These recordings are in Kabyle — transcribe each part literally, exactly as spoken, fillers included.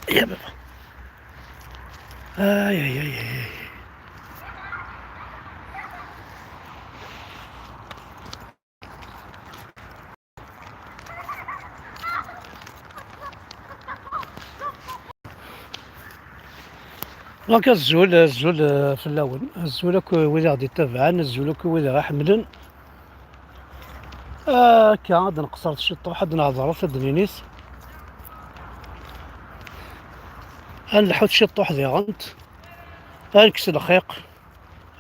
Ya baba. Ay, ay, ay, ay. Donc, azul, azul, eh, fell-awen. Azul akk wid i ɣ-d-ittabaɛen, azul akk wid i ɣ-iḥemmlen. Akka, ad nqeṣṣret ciṭṭuḥ, ad nehḍret, ad d-ninit. Ad nleḥḥut ciṭṭuḥ diɣent. Ad nekkes lxiq.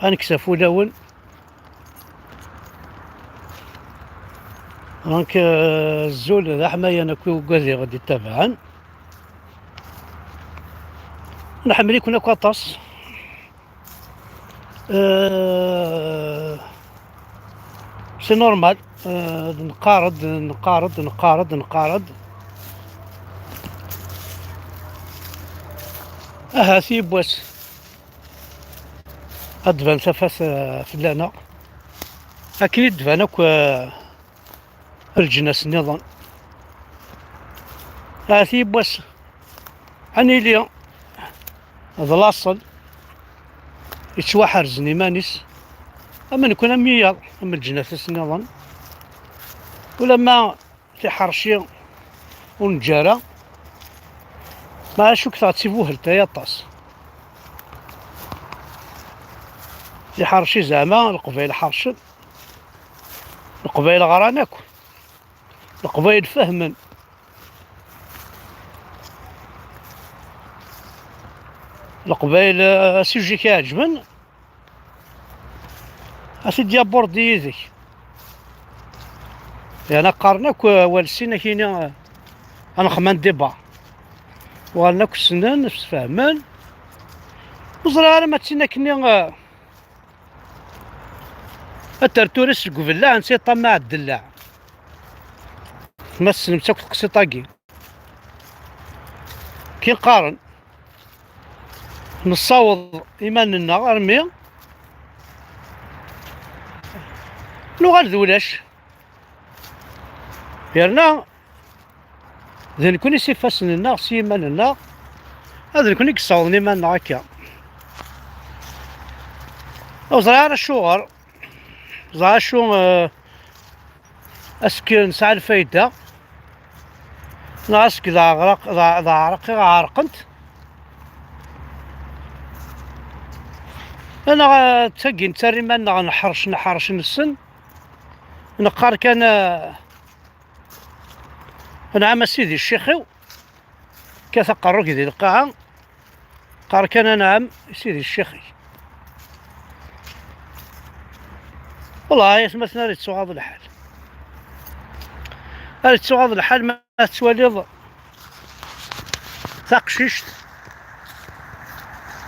Ad nekkes afulawen. Donc, euh, azul d aḥmayan akk i ugad i ɣ-d-ittabaɛen. Nḥemmel-iken akk aṭas. Euh, c'est normal. Euh, neqqar-d, neqqar-d, neqqar-d, neqqar-d. Ahat yiwwas ad d-tban tafat, eh, fell-aneɣ, akken i d-tban akk, eh, leǧnas nniḍen. Ahat yiwwas ad nili d laṣel yettwaḥerzen iman-is, am nekkni am wiyaḍ, am leǧnas nniḍen. Ulamma tiḥerci ur neǧǧi ara. Maɛac cukkteɣ d tibuhelt ay aṭas. Tiḥerci zeɛma Leqbayel ḥercen. Leqbayel ɣran akk. Leqbayel fehmen. Leqbayel, eh, sujet i ɛeǧben. Ad t-id-yaburdi yid-k. Yerna qqaren akk, eh, awal sin akini, eh, ad nexman débat. Uɣalen akk ssnen, sfehmen. Ur ẓriɣ ara ma d tin akkenni, eh, ad terr tura seg ubellaɛ, netta yeṭṭamaɛ ddellaɛ. Ma tessnemt akk teqsiṭ-agi. Ki qqaren, nessaweḍ iman-nneɣ armi nuɣal d ulac. Yerna d nekkni s ifassen-nneɣ, s yiman-nneɣ, ad nekkni i yessawḍen iman-nneɣ akka. Ur ẓriɣ ara acuɣer. Ẓriɣ acu, eh, ask nesɛa lfayda, neɣ ask d aɛraq, d a-, d aɛraq i ɣ-ɛerqent, neɣ, eh, d tagi nettarra iman-nneɣ neḥrec, neḥrec nessen, neqqar kan, eh, anɛam a sidi ccix-iw, kkat aqerru-k di lqaɛa, qqar kan anɛam a sidi ccix-ik. Wellah ay atmaten, ar yettuɣaḍ lḥal. Ar yettuɣaḍ lḥal ma tettwaliḍ taqcict,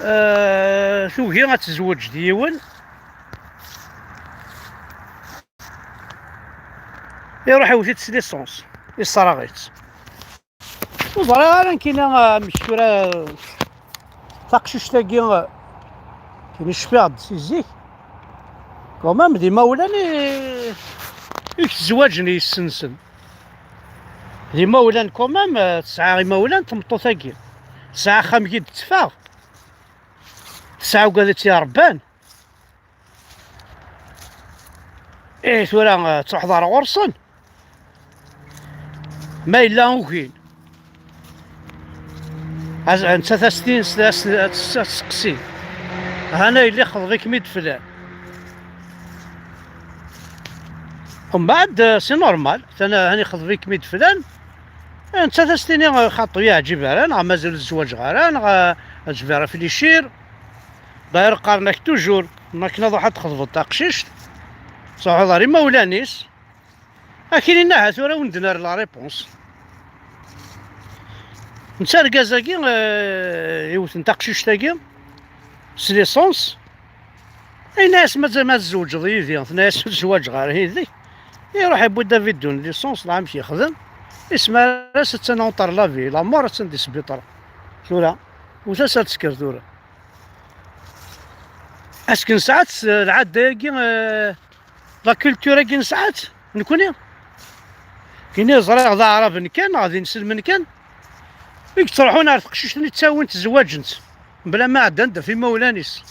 eh, tugi ad tezweǧ d yiwen, iruḥ iwet-itt s licence, isserɣ-itt. Ur ẓriɣ ara nekkini, ah, amek tura, ah, taqcict-agi, ah, kini cfiɣ-d si zik. Quand même, d imawlan i, i yettezwaǧen yessensen. D imawlan quand même, ah, tesɛa imawlan tmeṭṭut-agi. Tesɛa axxam i d-teffeɣ. Tesɛa ugad i tt-iṛebban. Ih, tura, eh, truḥeḍ ɣer ɣur-sen. Ma yella ugin, az-, nettat ad s-tin-, s-, s-, ad s-, ad s-seqsin. Hana yella ixḍeb-ikem-id flan. Mbeɛd, eh, c'est normal. Tana, hana ixḍeb-ikem-id flan. Eh, nettat ad s-tini, eh, xaṭi, ur yeɛǧib ara, neɣ mazal ur zwaǧeɣ ara, neɣ, eh, ad jbiɣ réfléchir. D'ailleurs, qqaren-ak toujours, ma akken ad ruḥ ad txeḍbeḍ taqcict, truḥeḍ ɣer imawlan-is, ad k-inin aha tura ur d-nerr la réponse. Netta argaz-agi, eh, iwten taqcict-agi s licence, yenna-yas ma, ma tzewǧeḍ yid-i, tenna-yas ur zwaǧeɣ ara yid-k, iruḥ yewwi-d avidun n licence, dɣa amek yexdem, ismar-as attan entre la vie et la mort, attan di sbiṭar. Tura, wwet-as ad tekker tura. Est-ce que nesɛa-tt, eh, lɛadda-agi, eh, la culture-agi nesɛa-tt, nekni? Kini ẓriɣ d aɛraben kan, neɣ d inselmen kan. I yettruḥun ar teqcict-nni, ttawin-tt, zwaǧen-tt, mebla ma ɛeddan-d ɣef imawlan-is.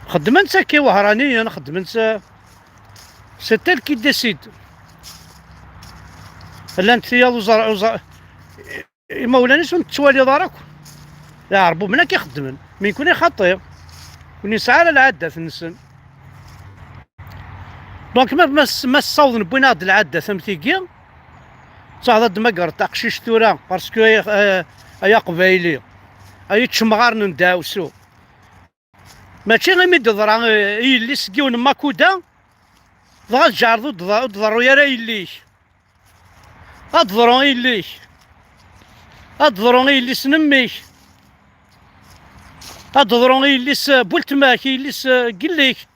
Xeddmen-tt akka i Wehṛaniyen, xeddmen-tt, c'est elle qui décide. Llant tiyaḍ uẓar, uẓar, imawlan-is ur nettwaliḍ ara akk. D iɛerbuben akka i xeddmen. Mi nekni xaṭi, ur nesɛi ara lɛadat-nsen. Donc ma, ma s-, ma ssawḍen wwin-aɣ-d lɛadat am tigi, ttaɣ ad d-magreḍ taqcict tura, parce que ay, ay, ay aqbayli, ay iččemɣaren n dɛawsu. Mačči imi d-teḍra, eh, i yelli-s deg yiwen n Makuda, dɣa tǧeɛreḍ ur d-, ur d-ḍerru ara i yelli-k. Ad d-ḍru i yelli-k. Ad d-ḍru i yelli-s n mmi-k. Ad d-ḍru i yelli-s, eh, n weltma-k, i yelli-s, eh, n yelli-k.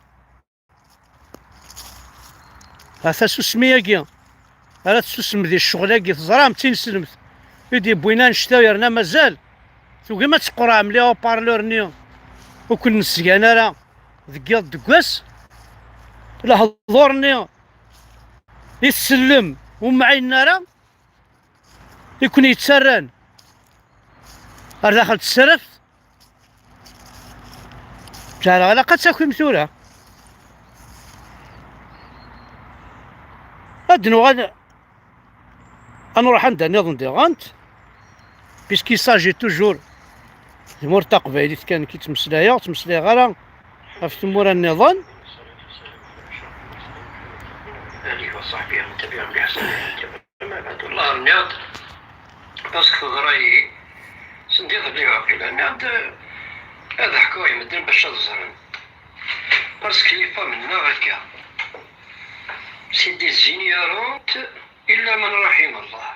Ha tasusmi-agi, ara tessusem di ccɣel-agi, teẓram, d tineslemt i d-yewwin annect-a, yerna mazal tugim ad teqqurɛem les haut-parleurs-nni ur ken-nesgan ara deg yiḍ deg wass. Lehḍur-nni i tsellem ur mɛinen ara, i ken-yettarran ar daxel n tesraft. Ǧeɛleɣ ilaq ad takim tura. Ad nuɣal ad nruḥ anda nniḍen diɣen, puisqu'il s'agit toujours d tmurt taqbaylit kan i ttmeslayeɣ, ur ttmeslayeɣ ara ɣef tmura nniḍen. آله وصحبه ومن تبعهم بإحسان إلى يوم الدين. أما بعد، والله نيض، parce que teḍra-yi, send iḍelli waqila, nniɣ-d ad ḥkuɣ i medden bac ad ẓren. Parce que les femmes-nneɣ akka, c'est des ignorantes, إلا من رحم الله.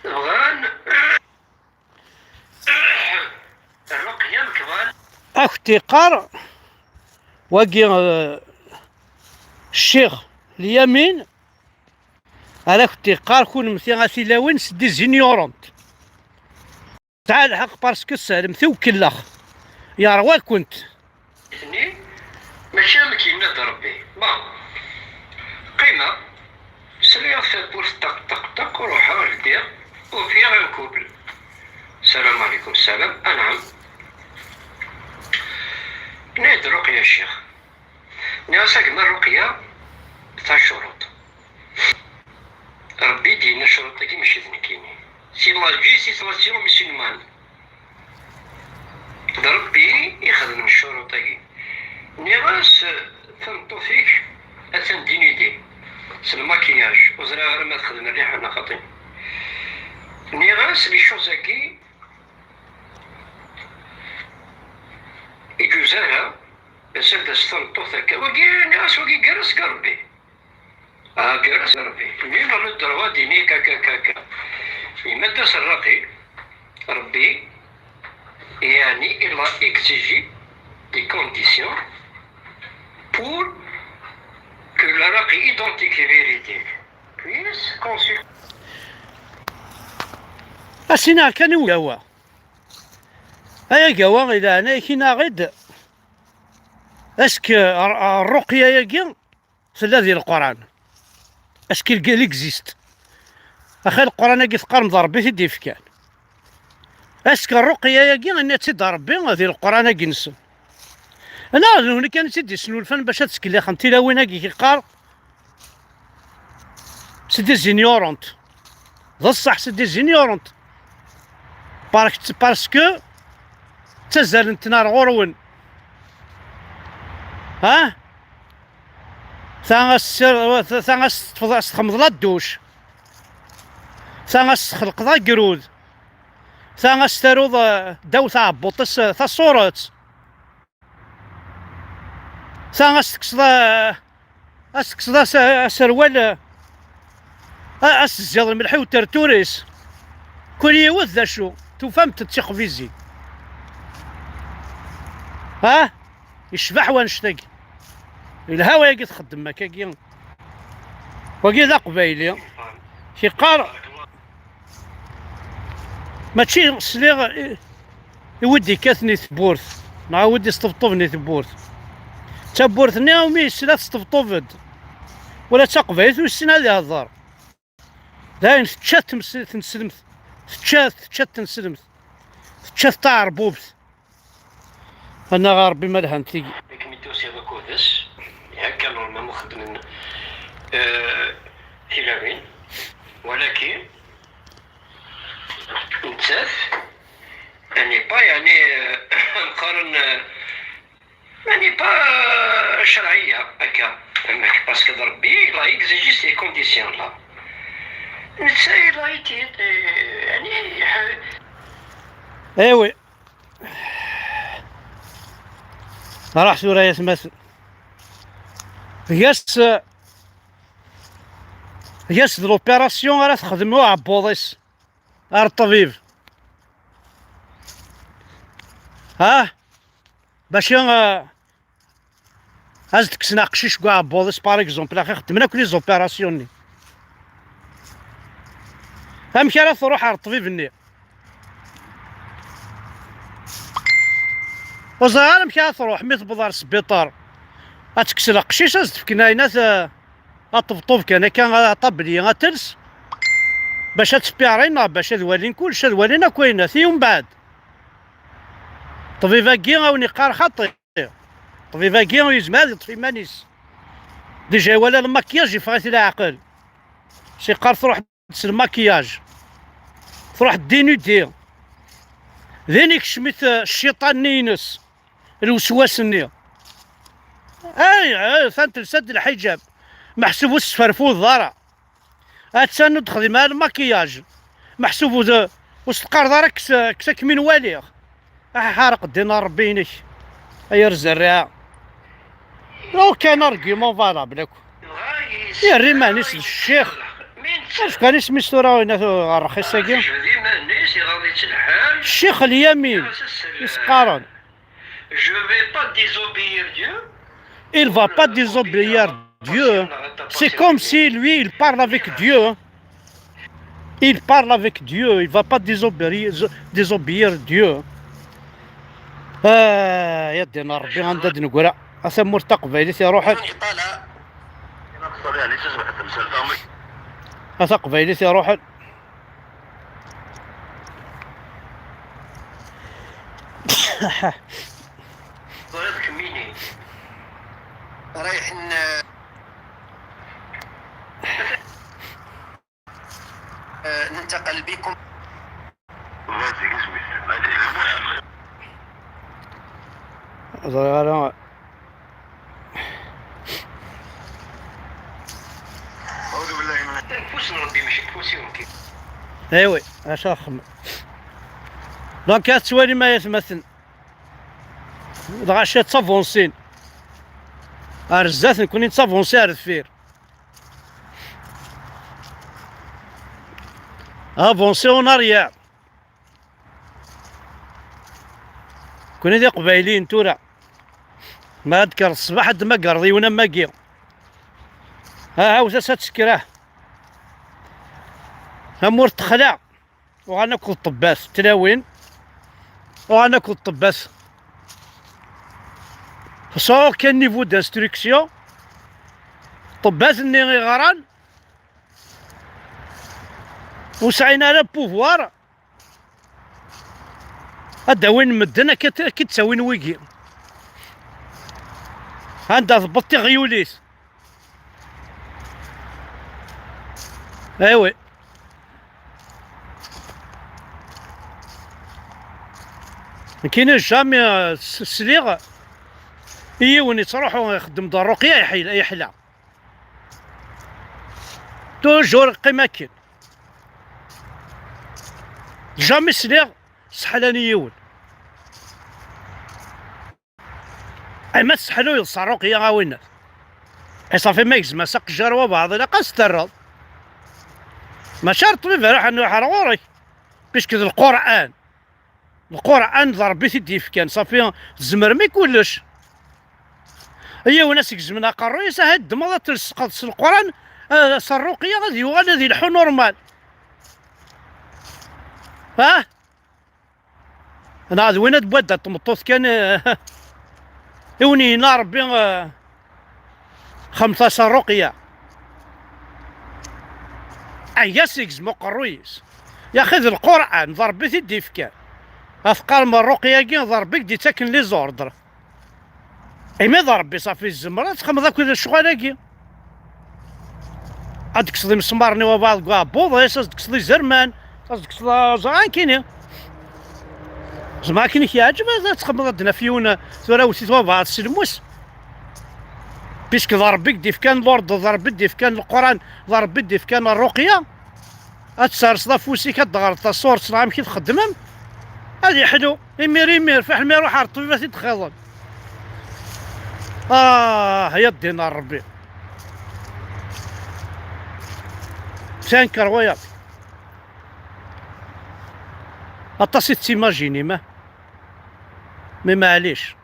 Bɣan الرقية مكبان. Ad k-t-iqqar wagi, eh, ccix Lyamin, ara k-t-iqqar kunemti a tilawin, c'est des ignorantes. Tesɛa lḥeqq, parce que tessehlemt i ukellex. Yerwa-kent. Nitni, mačči am k-yenna-d Rebbi. Bon, qqimeɣ, sliɣ tawwurt ṭeq, ṭeq, ṭeq, ruḥeɣ, ldiɣ, ufiɣ un couple. Salam aleykum, salam, anɛam. Nniɣ-d Ruqya ccix. Nniɣ-as a gma Ruqya, tesɛa ccuruṭ. Rebbi i d-yenna ccuruṭ-agi, mačči d nekkini. C'est la législation musulmane. D Rebbi i ixedmen ccuruṭ-agi. Nniɣ-as, tameṭṭut-ik atan dénudée s lmakiyaj, ur ẓriɣ ara ma texdem rriḥa neɣ xaṭi. Nniɣ-as les choses-agi i d-yuza ara, d as tameṭṭut akka. Wagi, nniɣ-as, wagi gar-as gar Rebbi. Ah, gar-as Rebbi. Lui, il a le droit d'aimer ka, ka, ka, ka. Yenna-d-as Rraqi, Rebbi, يعني, il a exigé des conditions pour que le Raqi identique et véridique puisse consulter. Asina kan i ugawa. Ay agawa, i leɛnaya-k, inaɣ-id. Est-ce que r-, r-, Ruqya-agi tella di Leqran? Est-ce qu'il, il existe? Axi Leqran-agi teqqarem d Rebbi i t-id-yefkan. Est-ce que Ruqya-agi yenna-tt-id Rebbi di Leqran-agi-nsen? Neɣ d nutni kan i tt-id-yesnulfan bac ad ttkellixen tilawin-agi i yeqqar c'est des ignorantes. D ṣṣeḥ, c'est des ignorantes. Parce, parce que ttazzalen-ten ar ɣur-wen. Ha? Ta a s-, ta a s-teṭṭfeḍ, a s-txemḍeḍ la douche. Ta a s-txelqeḍ agrud. Ta a s-taruḍ, eh, ddaw taɛebbuḍt-is, eh, taṣuret. Ta a s-tekkseḍ, eh, a s-tekkseḍ as-, aserwal, eh, a, a s-tezziḍ lmelḥ i utertur-is. Kul yiwet d acu, tufam-t d tiqbizin. Ha? Yecbeḥ wannect-agi. Yelha wayagi txeddem akkagi. Wagi d aqbayli. Yeqqar, mačči sliɣ i, i wid d-ikkaten i tewwurt, neɣ i wid d-isṭebṭuben i tewwurt. D tawwurt-nni umi yesla tesṭebṭub-d. Wala d taqbaylit ur yessin ad ihedder. Dayen tečča tmes-, tneslemt. Tečča-t, tečča-t tneslemt. Tečča-t taɛerbubt. Annaɣ a Ṛebbi ma lhant tigi. Akken i d-tusiḍ akud-is, hekka normalement xeddmen, eh, tilawin, walakin nettat, yani pas, yani, eh, qqaren, eh, yani pas, eh, cerɛiya, akka, parce que Ṛebbi, il a exigé ces conditions-là. Netta, il a été, eh, yani, eh, Eh oui. Raḥ tura yatmaten. Gas, gas d l'opération ara texdem uɛebbuḍ-is ar ṭṭbib. Ha? Bac, eh, ad s-d-kksen aqcic deg uɛebbuḍ-is, par exemple, axi xeddmen akk les opérations-nni. Amek ara truḥ ar ṭṭbib-nni? Ur ẓriɣ ara amek ara truḥ mi tewweḍ ar sbiṭar. Ad tekkes leqcic, ad s-d-fken ayen at, aṭebṭub kan akka, aṭabli ad tels, bac ad tpiɛrin neɣ bac ad walin kullec, ad walin akk ayen at, i umbeɛd. Ṭṭbib-agi a wen-iqqar xaṭi. Ṭṭbib-agi ur yezmir ad yeṭṭef iman-is. Déjà iwala lmakiyaj yeffeɣ-it leɛqel. Siqqar truḥ-d s lmakiyaj. Truḥ-d dénudée. Din ikcem-it, eh, cciṭan-nni-ines. Lweswas-nni. Ay, ay, atan telsa-d lḥiǧab. Meḥsub ur tesferfudeḍ ara. Attan ur d-texdim ara lmakiyaj. Meḥsub ur d-, ur s-teqqareḍ ara kkes, kkes akken mi nwaliɣ. Aḥaḥareq ddin a Ṛebbi-inek. Ay ar zerriɛa. Aucun argument valable akk. Yerra iman-is d ccix. Acu kan isem-is tura, winna tu-, ṛṛxis-agi? Ccix Lyamin, i s-qqaren. Je vais pas désobéir Dieu. Il va pas désobéir Dieu. C'est comme si lui, il parle avec Dieu. Il parle avec Dieu. Il va pas désobéir, désobéir Dieu. Ah, ya ddin Ṛebbi, anda d-neggra. A tamurt taqbaylit iruḥen. A taqbaylit iruḥen. Ẓriɣ kemmini. رايح ن-، آه، ننتقل بكم. Ẓriɣ ara. Aywa, acu axxam. Donc, ad tettwalim ay atmaten. Lɣaci ttavansin ar zdat, nekkni nettavansi ar deffir. Avansi en arrière. Nekkni d iqbayliyen tura. Ma ad d-kkreḍ ṣṣbeḥ ad d-tmagreḍ yiwen am wagi. Aha, awet-as ad tekkreh. Tamurt texla. Uɣalen akk d ṭṭebbat, tlawin. Uɣalen akk d ṭṭebbat. Sans aucun niveau d'instruction. Ṭṭebbat-nni iɣran ur sɛin ara pouvoir ad d-awin medden akka, akka d-ttawin wigi. Anda tebbeḍ tiɣyulit. Aywa. Nekkini jamais, euh, s-, sliɣ i yiwen yettruḥu ixeddem-d ṛṛuqya yeḥla, yeḥla. Toujours yeqqim akken. Jamais sliɣ sseḥlan i yiwen. Ay ma tesseḥluyeḍ s ṛṛuqya a winnat. I ṣafi ma yegzem-as aqejjar wabeɛḍ ilaq ad s-terreḍ. Mačči ar ṭṭbib ara ḥnuḥ ar ɣur-k. Puisque d Lqur'an. Lqur'an d Ṛebbi i t-id-yefkan. Ṣafi tzemrem i kullec. Yiwen ad s-gezmen aqerruy-is, aha ddmeḍ ad telseqeḍ s Lqur'an, eh, s ṛṛuqya ad yuɣal ad ilḥu normal. Ah? Neɣ d win ad d-wadda tmeṭṭut kan, eh, i wen-yenna Ṛebbi, eh, xemṭ-as ṛṛuqya. Ay-as igzem uqerruy-is. Yaxi d Lqur'an, d Ṛebbi i t-id-ifkan. Ad teqqarem ṛṛuqya-agi, d Ṛebbi i k-d-ittaken les ordres. Imi d Ṛebbi, ṣafi, tzemreḍ ad txedmeḍ akk d lecɣal-agi. Ad d-tekkseḍ imesmaren i wabɛaḍ deg uɛebbuḍ-is, ad d-tekkseḍ izerman, ad d-tekkseḍ, ah, ẓer ayen kini. Tzemreḍ akken i k-yeɛǧeb ad txedmeḍ, ad d-naf yiwen tura wet-it wabɛaḍ s lmus. Puisque d Ṛebbi i k-d-ifkan l'ordre, d Ṛebbi i k-d-ifkan Lqur'an, d Ṛebbi i k-d-ifkan ṛṛuqya. Ad tserseḍ afus-ik, ad d-teɣreḍ tasurt neɣ amek i txeddmem, ad yeḥlu. Imir, imir, fiḥel ma iruḥ ar ṭṭbib ad t-id-xeḍen. Ah, ya ddin n Ṛebbi. Tanker wayeḍ. Aṭas i tettimajinim, ah. Mais maɛlic.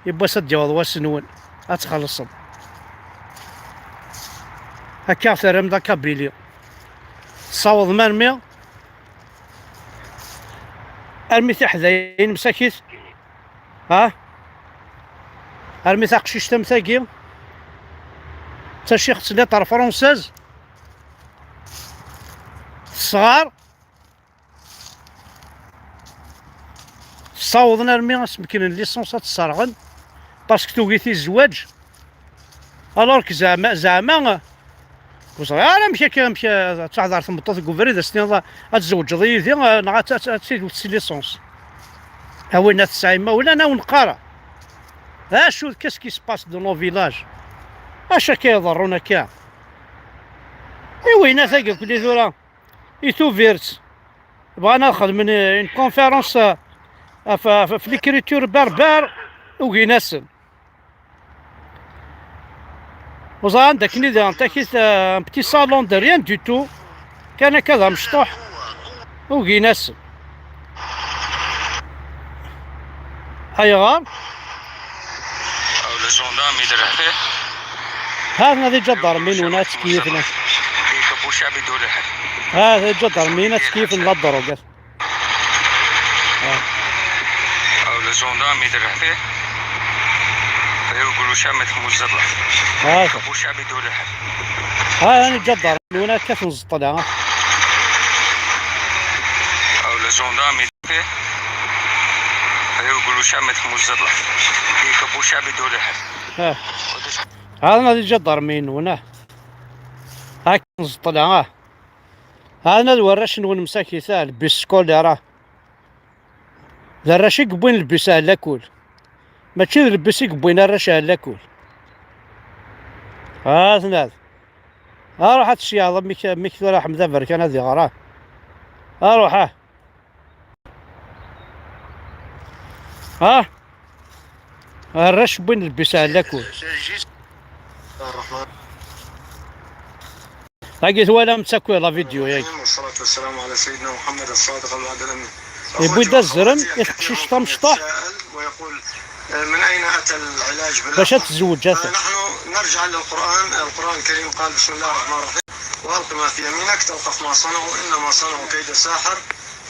Yiwwas ad d-yaweḍ wass-nwen, ad txellṣem. Akka terram d akabili. Tessawḍem armi, armi tiḥdayin msakit, ha? Armi taqcict am tagi, tacixt lettre française, tesɣar, ssawḍen armi asmekren n licence ad t-sserɣen, parce que tugi-t i zzwaǧ. Alors que zeɛma, zeɛma, ur ẓriɣ ara amek akka, amek ad teḥḍer tmeṭṭut deg ubrid, ad s-tiniḍ ad tzewǧeḍ yid-i, neɣ ad, ad, ad tidwet s licence. A winna tesɛa imawlan, a wen-qqareɣ. D acu, qu'est-ce qui se passe dans nos villages? Acu akka iḍerrun akka? I winna tagi akk-nni tura, i Tubiret, bɣan ad xedmen une conférence, euh, ɣef, ɣef, ɣef l'écriture berbère, ugin-asen. Ur ẓriɣ anda akken i d-, takit, euh, un petit salon de rien du tout, kan akka d amecṭuḥ, ugin-asen. Ayɣer? أو les gendarmes يدرح فيه. Hatan ad iǧadarmin wna ad tkeyfen. كابو شعبي دول الحال. Hatan iǧadarmin ad tkeyfen la drogue. أو les gendarmes يدرح فيه. يقولوا شامت موزبة. Hatan. كابو شعبي دول الحال. Hatan iǧadarmin wna ad kkaten ẓeṭla. أو les gendarmes يدرح فيه. يقولوا شامت موزبة. كابو شعبي دول الحال. Ah. Hatan ad iǧadarmin wna. Akken ẓeṭla, ah. Hana d warrac-nwen msakit, ah, lbus scolaire, ah. D arrac i yewwin lbus ar lakul. Mačči d lbus i yewwin arrac ar lakul. Aten-ad. Aruḥ ad tecyaḍ mik, mik tura Ḥmed Aberkan ad iɣer, ah. Aruḥ, ah. Ha? Arrac wwin lbus ar lakul. Agi twalam-tt akk la vidéo-yagi. والصلاة والسلام على سيدنا محمد الصادق الوعد الأمين. Yewwi-d azrem i teqcict tamecṭuḥt. ويقول: من أين أتى العلاج بالأفعى؟ Bac ad tezweǧ, ata. فنحن نرجع للقرآن. القرآن الكريم قال: بسم الله الرحمن الرحيم. وألق ما في يمينك تلقف ما صنعوا إنما صنعوا كيد ساحر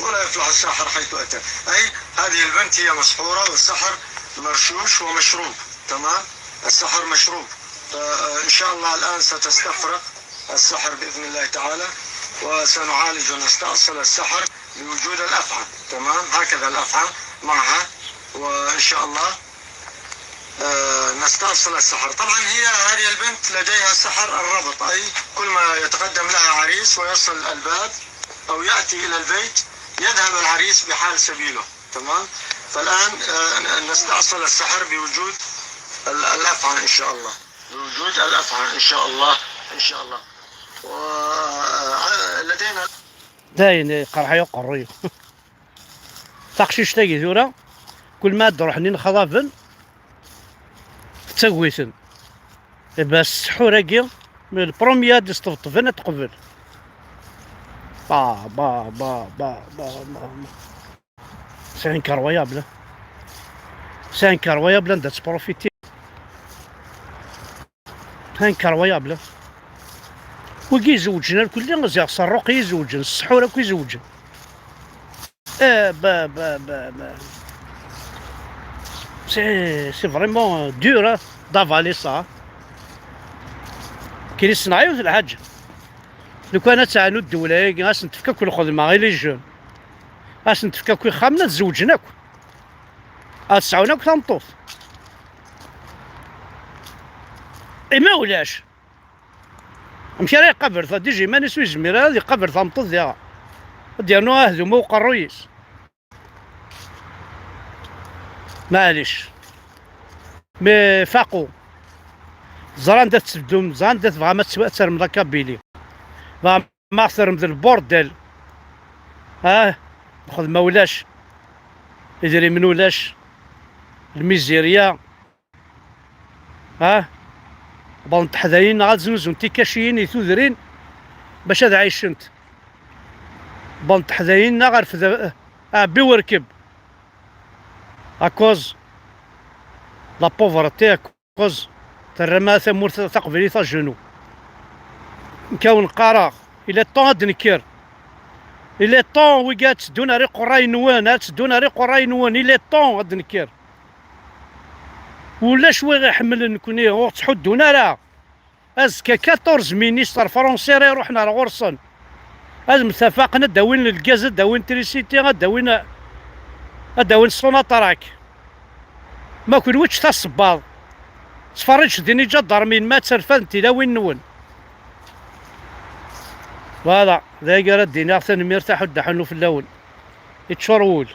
ولا يفلح الساحر حيث أتى. أي هذه البنت هي مسحورة والسحر مرشوش ومشروب. تمام؟ السحر مشروب. فإن شاء الله الآن ستستفرغ السحر بإذن الله تعالى، وسنعالج ونستأصل السحر بوجود الأفعى. تمام؟ هكذا الأفعى معها، وإن شاء الله آه، نستأصل السحر. طبعًا هي هذه البنت لديها سحر الربط، أي كل ما يتقدم لها عريس ويصل الباب أو يأتي إلى البيت يذهب العريس بحال سبيله. تمام؟ فالآن، آه، نستأصل السحر بوجود ال-، الأفعى إن شاء الله. بوجود الأفعى إن شاء الله. إن شاء الله. ولدينا Dayen, iqerḥ-iyi uqerruy. Taqcict-agi tura, kul ma ad d-ruḥen inexḍaben, tettagwi-ten. Iba sseḥur-agi, le premier ad d-isṭebṭben ad teqbel. Ba, ba, ba, ba, ba, ba, ba. C'est incroyable, hein. C'est incroyable, anda tettprofiti. Incroyable. Wigi izewǧen irkelli, ziɣ s ṛṛuqi izewǧen, s ssḥur akk izewǧen. Eh, ba, ba, ba, ba. C'est, c'est vraiment, euh, dur, hein, d'avaler ça, hein. Kien iṣneɛ yiwet lḥaǧa. Lukan ad teɛnu ddewla-agi, ad sen-tefk akk lxedma i les jeunes, ad sen-tefk akk ixxamen, ad zewǧen akk, ad sɛun akk tameṭṭut. Imi ulac, amek ara iqabel ta-, déjà iman-is ur yezmir ara ad iqabel tameṭṭut diɣ ad d-yernu ahdum i uqerruy-is. Maɛlic. Mi faqu, ẓran anda tetteddum, ẓran anda tebɣam ad tw-, ad terrem la Kabylie. Tebɣam ad ɣ-terrem d lbordel. Ah, lxedma ulac, idrimen ulac, lmizirya. Ah, bɣant teḥdayin-nneɣ ad znuzunt tikaciyin i tudrin bac ad ɛicent. Bɣant teḥdayin-nneɣ rfed, ɛebbi werkeb. Akoz la pauvreté, akoz terram tamurt taqbaylit à genoux. Nekk awen qqareɣ, il est temps ad d-nekker. Il est temps, wigi ad teddun ar iqerray-nwen, ad teddun ar iqerray-nwen, il est temps ad d-nekker. Ulac wi ɣ-iḥemmlen nekni, ur ttḥuddun ara. Azekka quatorze ministres français ara iruḥen ar ɣur-sen. Ad mtafaqen, ad d-awin lgaz, ad d-awin trisiti, ad d-awin, ad d-awin Sonatrach. Ma kunwi ččet asebbaḍ, ttferriǧet din iǧadarmin ma tterfadent tilawin-nwen. Voilà, d agi ara d-iniɣ, tanemmirt, aḥuddu aḥunnu fell-awen. Iččur wul.